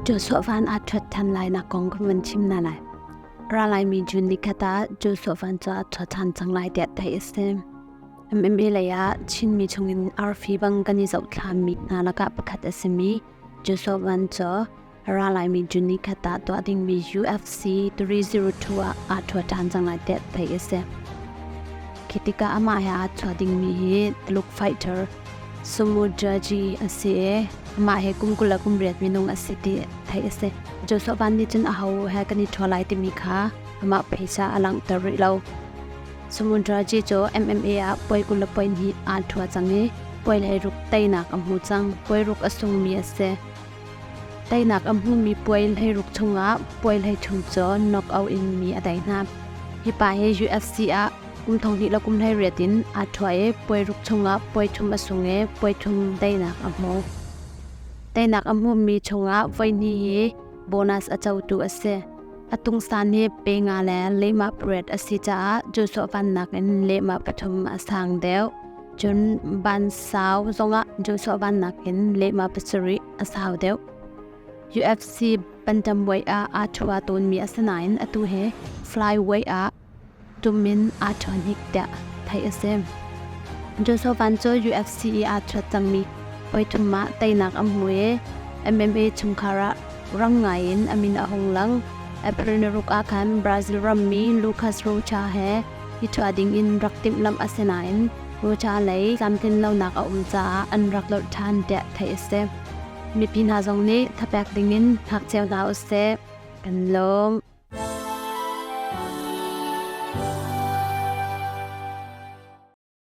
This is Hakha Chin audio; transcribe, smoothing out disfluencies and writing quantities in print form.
Joshua Van aa ṭhuat ṭhan lainak kong kan van chim hna lai. Ra laimi June nikhat ah Joshua Van cu aa ṭhuat ṭhan cang lai tiah theih a si. MMA lei ah Chinmi chungin arfi bang kan i zohthlami hna lakah pakhat a simi Joshua Van cu ra laimi June nikhat ah tuah dingmi UFC 302 ah aa ṭhuat ṭhan cang lai tiah theih a si. Khi tikah amah he aa chuah dingmi hi Tuluk fighter Sumujaji a si i amah hi kum 20 le kum riat minung a si ti theih a si. Joshua Van nih cun aho he kan i ṭhua lai timi kha amah phaisa a langhter rih lo. Sumujaji cu MMA ah puai 20 le puai hnih aa ṭhua cang i puai 16 teinak a hmu cang. Puai ruk a sungmi a si. Teinak a hmumi puai 16 chungah puai 13 cu knockout in mi a tei hna. Hi pa hi UFC ah kum 12 le kum 18 in aa ṭhua i puai ruk chungah puai thum a sung i puai thum teinak a hmu. Teinak a hmumi chungah voihnih hi bonus a cotu a si. A tungsan hi pe nga le lehmah pariat a si caah Joshua Van nakin lehmah pathum a sang deuh. Cun ban sau zongah Joshua Van nakin lehmah pasarih a sau deuh. UFC bantamweight ah aa ṭhua tawnmi a si nain atu hi flyweight ah tum in aa ṭhua hnik tiah theih a si. Joshua Van cu UFC i aa ṭhuat cangmi voithum ah teinak a hmu i MMA chungkhar ah rang ngai in a min a hung lang. April ni ruk ah khan Brazil rammi Lucas Rocha he i ṭhua ding in rak timhlamh a si nain Rocha lei tlamtlin lonak a um caah an rak lorh ṭhan tiah theih a si. Mipi hna zong nih thapek dingin hngak cio hna usih. Kan lawm.